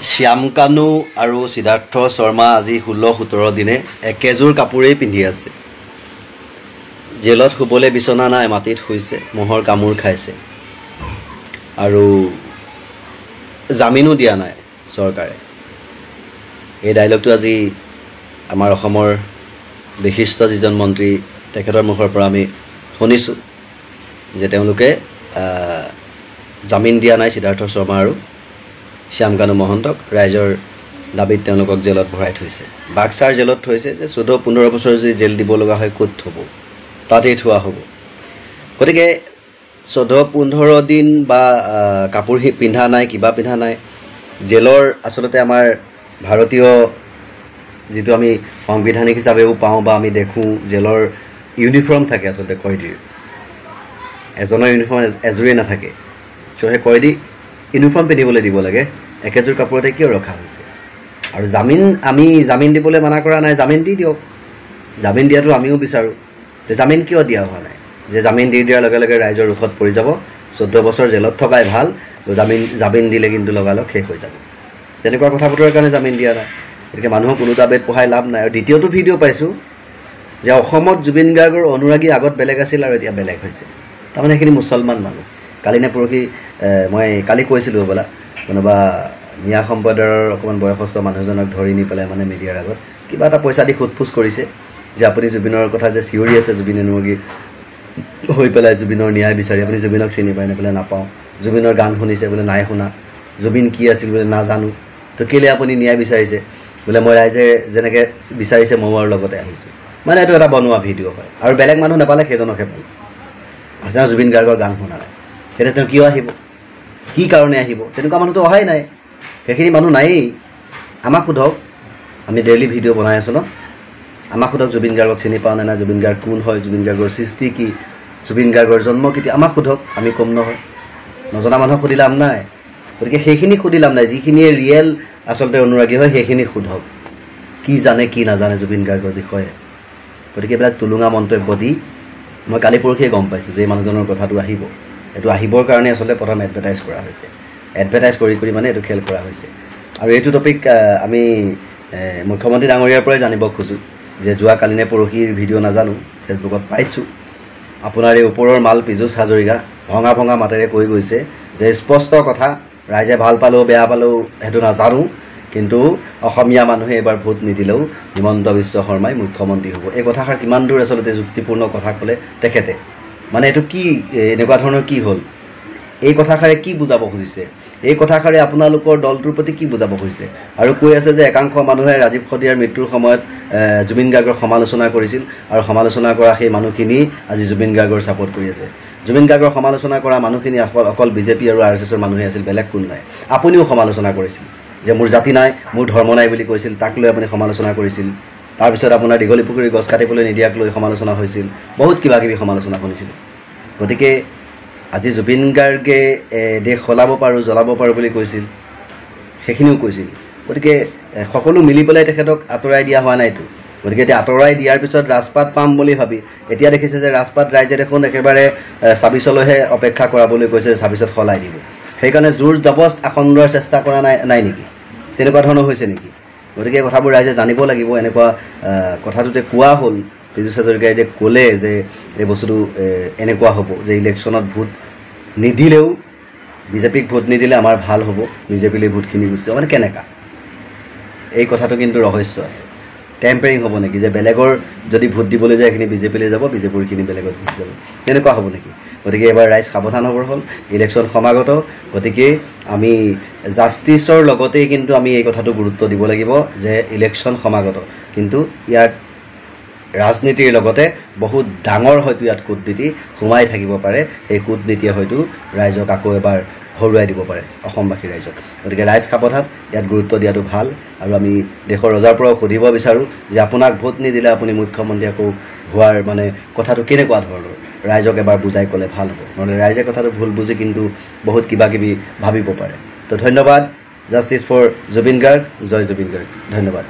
শ্যামকানু আৰু সিদ্ধাৰ্থ শৰ্মা আজি 16-17 দিনে একেযোৰ কাপোৰেই পিন্ধি আছে। জেলত শুবলৈ বিচনা নাই, মাটিত শুইছে, মহৰ কামোৰ খাইছে আৰু জামিনো দিয়া নাই চৰকাৰে। এই ডাইলগটো আজি আমাৰ অসমৰ বিশিষ্ট যিজন মন্ত্ৰী তেখেতৰ মুখৰ পৰা আমি শুনিছোঁ যে তেওঁলোকে জামিন দিয়া নাই সিদ্ধাৰ্থ শৰ্মা আৰু শ্যামকানু মহন্তক। ৰাইজৰ দাবীত তেওঁলোকক জেলত ভৰাই থৈছে, বাক্সাৰ জেলত থৈছে যে 14-15 বছৰ যদি জেল দিব লগা হয় ক'ত থ'ব, তাতেই থোৱা হ'ব। গতিকে 14-15 দিন বা কাপোৰ পিন্ধা নাই, কিবা পিন্ধা নাই, জেলৰ আচলতে আমাৰ ভাৰতীয় যিটো আমি সাংবিধানিক হিচাপেও পাওঁ বা আমি দেখোঁ জেলৰ ইউনিফৰ্ম থাকে। আচলতে কয়দীৰ এজনৰ ইউনিফৰ্ম এযোৰেই নাথাকে, চ' সেই কয়দী ইউনিফৰ্ম পিন্ধিবলৈ দিব লাগে, একেযোৰ কাপোৰতে কিয় ৰখা হৈছে? আৰু জামিন, আমি জামিন দিবলৈ মানা কৰা নাই, জামিন দি দিয়ক, জামিন দিয়াটো আমিও বিচাৰোঁ। যে জামিন কিয় দিয়া হোৱা নাই? যে জামিন দি দিয়াৰ লগে লগে ৰাইজৰ ৰোষত পৰি যাব, 14 বছৰ জেলত থকাই ভাল, জামিন দিলে কিন্তু লগালগ শেষ হৈ যাব, তেনেকুৱা কথা বতৰাৰ কাৰণে জামিন দিয়া নাই। গতিকে মানুহক ওলোটা বেদ পঢ়াই লাভ নাই। আৰু দ্বিতীয়টো ভিডিঅ' পাইছোঁ যে অসমত জুবিন গাৰ্গৰ অনুৰাগী আগত বেলেগ আছিল আৰু এতিয়া বেলেগ হৈছে। তাৰমানে সেইখিনি মুছলমান মানুহ। কালি নে পৰহি মই কালি কৈছিলোঁ হ'বলা, কোনোবা মিয়া সম্প্ৰদায়ৰ অকণমান বয়সস্থ মানুহজনক ধৰি নি পেলাই মানে মিডিয়াৰ আগত কিবা এটা পইচা দি সোধ পোছ কৰিছে যে আপুনি জুবিনৰ কথা যে চিঞৰি আছে, জুবিন অনুৰাগী হৈ পেলাই জুবিনৰ ন্যায় বিচাৰি, আপুনি জুবিনক চিনি পায় নে? বোলে নাপাওঁ। জুবিনৰ গান শুনিছে? বোলে নাই শুনা। জুবিন কি আছিল? বোলে নাজানো। তো কেলৈ আপুনি ন্যায় বিচাৰিছে? বোলে মই ৰাইজে যেনেকৈ বিচাৰিছে ময়ো আৰু লগতে আহিছোঁ। মানে এইটো এটা বনোৱা ভিডিঅ' হয় আৰু বেলেগ মানুহ নাপালে সেইজনকহে পালে। তেওঁ জুবিন গাৰ্গৰ গান শুনা নাই, তেতিয়া তেওঁ কিয় আহিব, কি কাৰণে আহিব? তেনেকুৱা মানুহটো অহাই নাই, সেইখিনি মানুহ নায়েই। আমাক সোধক, আমি ডেইলি ভিডিঅ' বনাই আছোঁ ন, আমাক সোধক জুবিন গাৰ্গক চিনি পাওঁ নে নাই, জুবিন গাৰ্গ কোন হয়, জুবিন গাৰ্গৰ সৃষ্টি কি, জুবিন গাৰ্গৰ জন্ম কেতিয়া, আমাক সোধক, আমি ক'ম নহয়। নজনা মানুহক সুধি লাভ নাই। গতিকে সেইখিনি সুধি লাভ নাই, যিখিনিয়ে ৰিয়েল আচলতে অনুৰাগী হয় সেইখিনি সোধক, কি জানে কি নাজানে জুবিন গাৰ্গৰ বিষয়ে। গতিকে এইবিলাক টুলুঙা মন্তব্য দি মই কালি পৰহিয়ে গম পাইছোঁ যে এই মানুহজনৰ কথাটো আহিব। এইটো আহিবৰ কাৰণে আচলতে প্ৰথম এডভাৰটাইজ কৰা হৈছে, এডভাৰটাইজ কৰি কৰি মানে এইটো খেল কৰা হৈছে। আৰু এইটো টপিক আমি মুখ্যমন্ত্ৰী ডাঙৰীয়াৰ পৰাই জানিব খোজোঁ যে যোৱা কালি নে পৰহিৰ ভিডিঅ' নাজানো, ফেচবুকত পাইছোঁ, আপোনাৰ এই ওপৰৰ মাল পীযুষ হাজৰিকা ভঙা ভঙা মাতেৰে কৈ গৈছে যে স্পষ্ট কথা, ৰাইজে ভাল পালেও বেয়া পালেও সেইটো নাজানো, কিন্তু অসমীয়া মানুহে এইবাৰ ভোট নিদিলেও হিমন্ত বিশ্ব শৰ্মাই মুখ্যমন্ত্ৰী হ'ব। এই কথাষাৰ কিমান দূৰ আচলতে যুক্তিপূৰ্ণ কথা ক'লে তেখেতে? মানে এইটো কি, এনেকুৱা ধৰণৰ কি হ'ল? এই কথাষাৰে কি বুজাব খুজিছে? এই কথাষাৰে আপোনালোকৰ দলটোৰ প্ৰতি কি বুজাব খুজিছে? আৰু কৈ আছে যে একাংশ মানুহে ৰাজীৱ শদিয়াৰ মৃত্যুৰ সময়ত জুবিন গাৰ্গৰ সমালোচনা কৰিছিল আৰু সমালোচনা কৰা সেই মানুহখিনি আজি জুবিন গাৰ্গৰ ছাপোৰ্ট কৰি আছে। জুবিন গাৰ্গৰ সমালোচনা কৰা মানুহখিনি অকল বিজেপি আৰু আৰ এছ এছৰ মানুহে আছিল, বেলেগ কোনো নাই। আপুনিও সমালোচনা কৰিছিল যে মোৰ জাতি নাই, মোৰ ধৰ্ম নাই বুলি কৈছিল, তাক লৈ আপুনি সমালোচনা কৰিছিল। তাৰপিছত আপোনাৰ দীঘলী পুখুৰীৰ গছ কাটিবলৈ নিদিয়াক লৈ সমালোচনা হৈছিল, বহুত কিবা কিবি সমালোচনা শুনিছিলোঁ। গতিকে আজি জুবিন গাৰ্গে দেশ সলাব পাৰোঁ, জ্বলাব পাৰোঁ বুলি কৈছিল, সেইখিনিও কৈছিল। গতিকে সকলো মিলি পেলাই তেখেতক আঁতৰাই দিয়া হোৱা নাইতো। গতিকে এতিয়া আঁতৰাই দিয়াৰ পিছত ৰাজপাত পাম বুলি ভাবি এতিয়া দেখিছে যে ৰাজপাত ৰাইজে দেখোন একেবাৰে 26লৈহে অপেক্ষা কৰাবলৈ কৈছে, 26ত সলাই দিব। সেইকাৰণে জোৰ জবস্ত আসন লোৱাৰ চেষ্টা কৰা নাই নেকি? তেনেকুৱা ধৰণৰ হৈছে নেকি? গতিকে কথাবোৰ ৰাইজে জানিব লাগিব। এনেকুৱা কথাটোতে কোৱা হ'ল, পীযুষ হাজৰিকাই যে ক'লে যে এই বস্তুটো এনেকুৱা হ'ব যে ইলেকশ্যনত ভোট নিদিলেও, বিজেপিক ভোট নিদিলে আমাৰ ভাল হ'ব, বিজেপিলৈ ভোটখিনি গুচি যাব, মানে কেনেকুৱা? এই কথাটো কিন্তু ৰহস্য আছে। টেম্পাৰিং হ'ব নেকি যে বেলেগৰ যদি ভোট দিবলৈ যায় সেইখিনি বিজেপিলৈ যাব, বিজেপিৰখিনি বেলেগত গুচি যাব, তেনেকুৱা হ'ব নেকি? গতিকে এইবাৰ ৰাইজ সাৱধান হ'বৰ হ'ল, ইলেকশ্যন সমাগত। গতিকে আমি জাষ্টিছৰ লগতেই কিন্তু আমি এই কথাটো গুৰুত্ব দিব লাগিব যে ইলেকশ্যন সমাগত, কিন্তু ইয়াত ৰাজনীতিৰ লগতে বহুত ডাঙৰ হয়তো ইয়াত কূটনীতি সোমাই থাকিব পাৰে। সেই কূটনীতিয়ে হয়তো ৰাইজক আকৌ এবাৰ হৰুৱাই দিব পাৰে, অসমবাসী ৰাইজক। গতিকে ৰাইজ সাৱধান, ইয়াত গুৰুত্ব দিয়াটো ভাল। আৰু আমি দেশৰ ৰজাৰ পৰাও সুধিব বিচাৰোঁ যে আপোনাক ভোট নিদিলে আপুনি মুখ্যমন্ত্ৰী আকৌ হোৱাৰ মানে কথাটো কেনেকুৱা ধৰণৰ, ৰাইজক এবাৰ বুজাই ক'লে ভাল হ'ব। নহ'লে ৰাইজে কথাটো ভুল বুজি কিন্তু বহুত কিবা কিবি ভাবিব পাৰে। তো ধন্যবাদ। জাষ্টিছ ফৰ জুবিন গাৰ্গ, জয় জুবিন গাৰ্গ। ধন্যবাদ।